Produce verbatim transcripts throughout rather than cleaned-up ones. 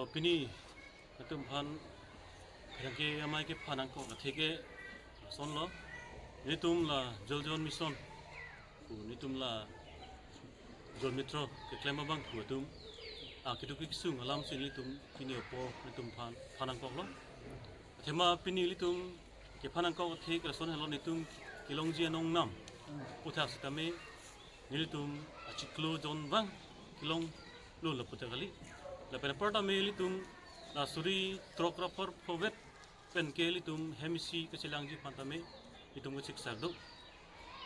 Pini netum aphan pherangke amei kephan nangkok athe ke lasonlo. Netum la Jal Jeevan Mission pu netum la Jal Mitro keklem abangphu atum akeduk kesung alamsi netum pini apor netum aphan phan nangkoklo. Athema pini netum kephan nangkok athe ke lason helo, netum kelongji anong nam aphuthak sitame netum achiklo jon vang kelonglo lapu ta kali. Lapen apar tame netum la suri throk ra phongo vet pen ke netum hem isi kachelangji aphan tame netum kachiksak do.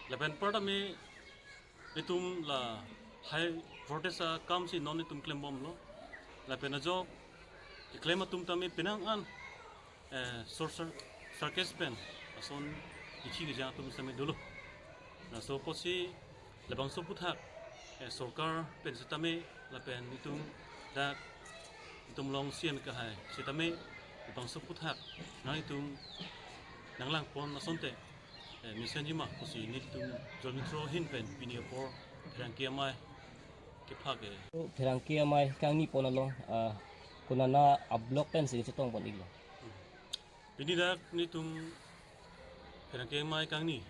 Lapen apar tame netum lahai protest akamsi non netum klembomlo. Lapen ajok keklem atum tame penang an eh, sor sar-, circus pen lason ithi kejang atum sitame dolo. Laso apotsi labangso aphuthak eh, sorkar pen sitame lapen netum dak netum along C M kahai sitame labangso aphuthak nangtum nanglangpon asonte eh, mesenji ma pusi netum Jal Mitro ahin pen pini apor pherangke amei kephan ke. Pherangke amei kangnipon along, ah, konana a-block pensi chetongpon-iklo? Pini dak netum pherangke amei kangni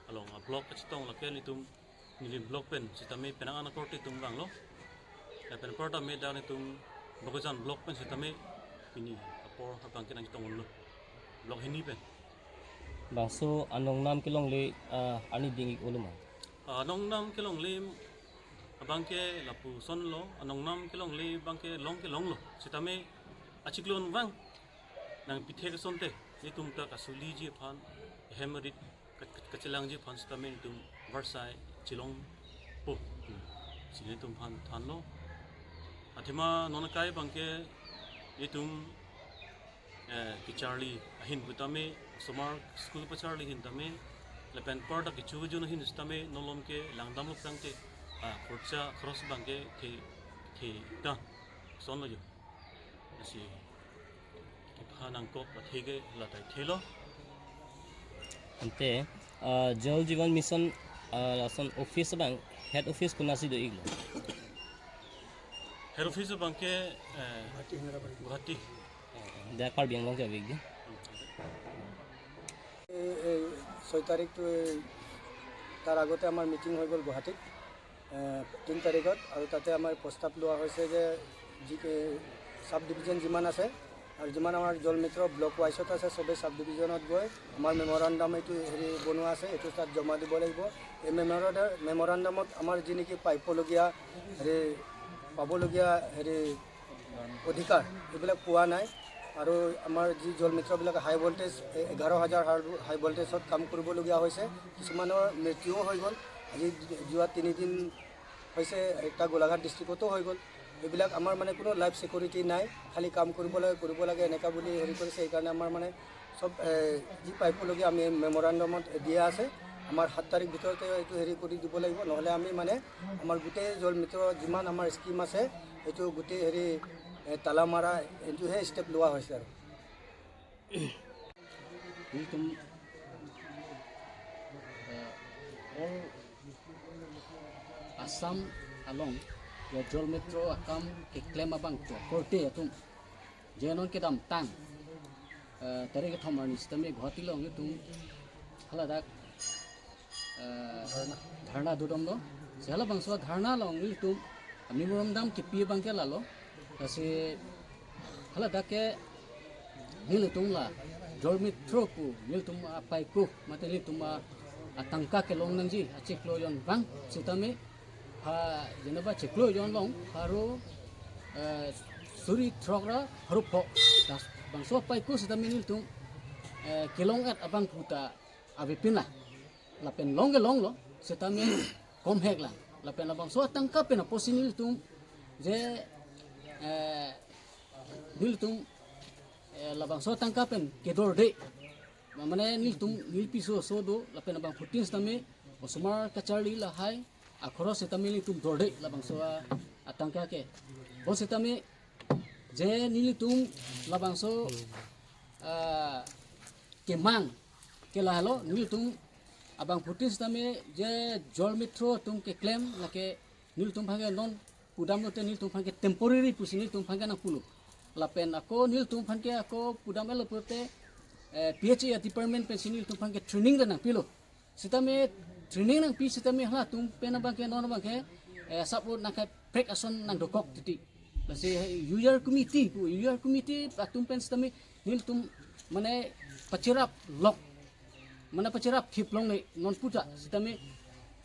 along a-block kachetong lake netum Nilip block pen sitame penang an akorte atum vanglo. Lapen apar tame dak netum Bokajan block pen sitame pini apor abangke nangchetong unlo. Block hini pen. Bangso anong nam kelongle, ah, arni ding-ik-olo ma? Anong nam kelongle abangke lapusonlo, anong nam kelongle abangke long ke longlo. Sitame achiklo vang nangpithek asonte netum ta kasuliji aphan, hem arit ka-, ka-, kachelangji aphan sitame netum varsai chelongpo pusi netum aphan thanlo. Athema non akai abangke netum eh, kecharli ahin pu tame, osomar school pacharli ahin tame, lapen apar ta kecho kejun ahin sitame non malom ke langdamlo tangte, ah, khorcha, kharoj abangke the, the ta sonlo jo. Lasi kephan nangkok athe ke la tai thelo. Ante, ah, Jal Jeevan Mission, ah, lason office abang, head office konatsi do-iklo? Head office abangke, eh, Guwahati. Dak Karbi Anglong ke avedet? এই এই ছয় তাৰিখটো এই তাৰ আগতে আমাৰ মিটিং হৈ গ'ল গুৱাহাটীত। এ, তিনি তাৰিখত, আৰু তাতে আমাৰ প্ৰস্তাৱ লোৱা হৈছে যে যি চাব ডিভিজন যিমান আছে আৰু যিমান আমাৰ জল মিত্ৰ ব্লক ৱাইজত আছে, চবেই চাব ডিভিজনত গৈ আমাৰ মেমৰেণ্ডাম এইটো হেৰি বনোৱা আছে, এইটো তাত জমা দিব লাগিব। এই মেমৰেণ্ডা মেমৰেণ্ডামত আমাৰ যি নেকি পাইবলগীয়া হেৰি, পাবলগীয়া হেৰি অধিকাৰ, এইবিলাক পোৱা নাই। আৰু আমাৰ যি জল মিত্ৰবিলাক হাই ভল্টেজ, এ-, এঘাৰ হাজাৰ হাই, হাই ভল্টেজত কাম কৰিবলগীয়া হৈছে, কিছুমানৰ মৃত্যুও হৈ গ'ল। আজি যোৱা তিনিদিন হৈছে, এটা গোলাঘাট ডিষ্ট্ৰিক্টতো হৈ গ'ল। এইবিলাক আমাৰ মানে কোনো লাইফ ছিকিউৰিটি নাই, খালি কাম কৰিব লাগে, কৰিব লাগে, এনেকা বুলি হেৰি কৰিছে। সেইকাৰণে আমাৰ মানে চব, এ, যি পাইবলগীয়া আমি মেমৰেণ্ডামত দিয়া আছে, আমাৰ সাত তাৰিখ ভিতৰতে এইটো হেৰি কৰি দিব লাগিব, নহ'লে আমি মানে আমাৰ গোটেই জল মিত্ৰ যিমান আমাৰ স্কিম আছে, এইটো গোটেই হেৰি, এ, তালা মাৰা, এইটোহে ষ্টেপ লোৱা হৈছে আৰু। Nelitum, eh, all Assam along, ya, jol metro akam keklem abang ke korte atum, je non kedamtang, eh, tarik kethom arni sitame Guwahati along nelitum haladak, eh, dharna dodomlo. Si halabangso dharna along nelitum memorandum kipi abangke lalo. Lasi haladak ke nelitum la jol metro pu nelitum apaiko mate nelitum a-, atangka kelong nangji achiklo jon vang sitame ha jenaba chiklo jon long haro, eh, suri throk ra haro pho. Das bangso apaiko sitame nelitum, eh, kelong-et abangphu ta avepin la. Lapen long ke longlo, sitame komhek lang. Lapen labangso atangka pen apotsi nelitum je, eh, nelitum, eh, labangso atangka pen kedorde. Mane nelitum neli piso so do, lapen abangphutin sitame osomar kacharli lahai akhoros sitame nelitum dorde labangso a-, atangka ke. Bonsitame je nelitum labangso, ah, kemang ke lahelo, nelitum abangphutin sitame je jol metro atum keklem lake nelitum aphan ke non pudamlote nelitum aphan ke temporary pusi nelitum aphan ke nangpulo. Lapen ako nelitum aphan ke ako pudam elo pulote, eh, P H E department pensi nelitum aphan ke training ta nangpilo. Sitame training nangpi sitame halatum pen abangke non abangke, eh, asap nangkaprek ason nangdokok titi. Lasi U R committee pu, U R committee atum pen sitame nelitum mane pacherap lok, mane pacherap thip longle non puta sitame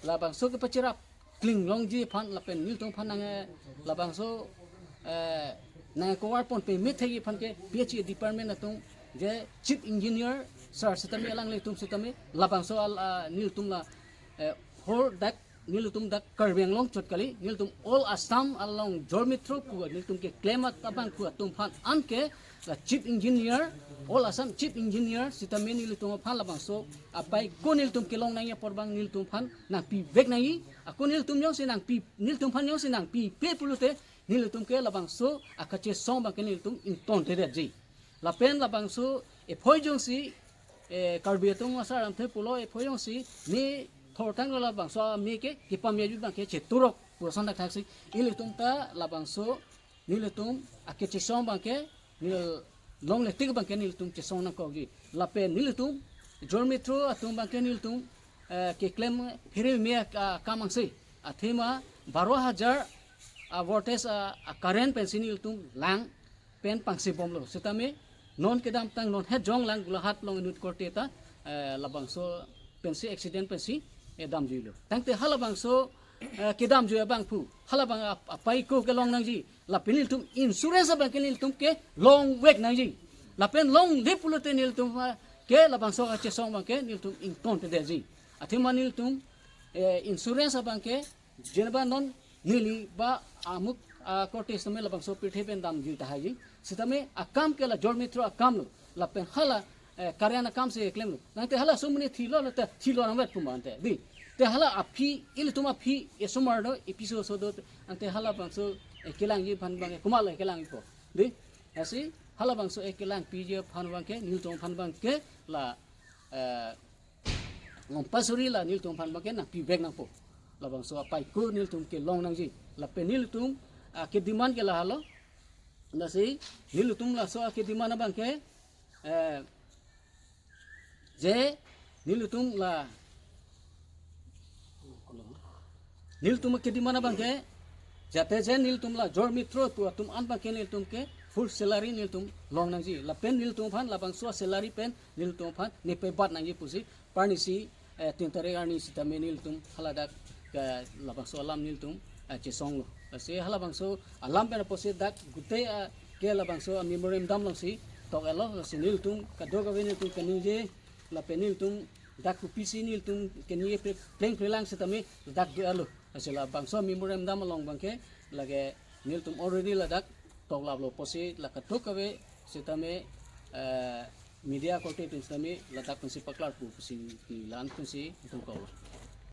labangso ke pacherap klinglongji aphan lapen nelitum aphan nang, eh, labangso, eh, nangkovar pon peme thekji aphan ke P H E department atum je chief engineer sir sitame alanglitum sitame labangso al, ah, nelitum la, eh, whole dak nelitum dak Karbi Anglong chot kali, nelitum all Assam along Jor Metro pu nelitum keklem abangphu atum aphan anke la chief engineer, all Assam chief engineer sitame nelitum aphan labangso apaiko nelitum kelong nangji apor abang nelitum aphan nangpivek nangji. Ako nelitum jongsi nangpi, nelitum aphan jongsi nangpipe pulote nelitum ke labangso akachesong abangke nelitum ingtontedetji. Lapen labangso ephoi jongsi, eh, Karbi atum asar alamthe pulo ephoi jongsi me thortang lo labangso ame ke kepamya jut abangke cheturok pu ason dak thaksi ilitum ta labangso nelitum akechesong abangke nel longle tik abangke nelitum chesong nangkokji. Lapen nelitum Jor Metro atum abangke nelitum, eh, keklem phere me a, akam angse. Athema baro hajar a voltage a, a current pensi nelitum lang pen pangsibomlo. Sitame non kedamtang non het jong lang Golaghat along inut korte ta, eh, labangso pensi accident pensi, eh, damjuilo. Tangte halabangso, eh, kedamjui abangphu halabang ap-, apaiko kelong nangji. Lapen nelitum insurance abangke nelitum kelongvek nangji. Lapen longle pulote nelitum, ah, ke labangso akachesong abangke nelitum ingtontedetji. Athema nelitum, eh, insurance abangke jenba non neli ba amuk, ah, korte sitame labangso pirthe pen damjui tahai. Sitame akam ke la Jor Metro akam lo. Lapen hala, eh, Karyan akam si klemlo. Tangte hala sumuni thilo lo te thilo nangvet pu ma ante. Dei. Te hala aphi, ilitum aphi esomar do, episo so do, ante halabangso, eh, kelangji aphan abangke komatlo kelangpo. Dei. Lasi halabangso, eh, kelangpiji aphan abangke, nelitum aphan abangke la, eh, compulsory la nelitum aphan abangke nangpivek nangpo. Labangso apaiko nelitum kelong nangji. Lapen nelitum, ah, kedemand ke lahelo. Lasi nelitum laso akedemand abangke, eh, je nelitum la, nelitum akedemand abangke jate je nelitum la Jor Metro pu atum an abangke nelitum ke full salary nelitum long nangji. Lapen nelitum aphan labangso salary pen nelitum aphan nepebat nangji pusi parnisi, eh, tin tarik arni sitame nelitum haladak ke labangso alam nelitum, eh, chesonglo. Lasi halabangso alam pen apotsi dak gute, eh, ke labangso a memorandum alongsi tok-etlo. Lasi nelitum kadokave nelitum kaningje lapen nelitum dak kopisi nelitum kaningje pre-, plengple lang sitame dak do-etlo. Lasi labangso memorandum along abangke lake nelitum already ladak toklaplo apotsi la kadokave sitame, eh, media korte atum sitame ladak pensi paklarpo pusi la-an pensi itum kau.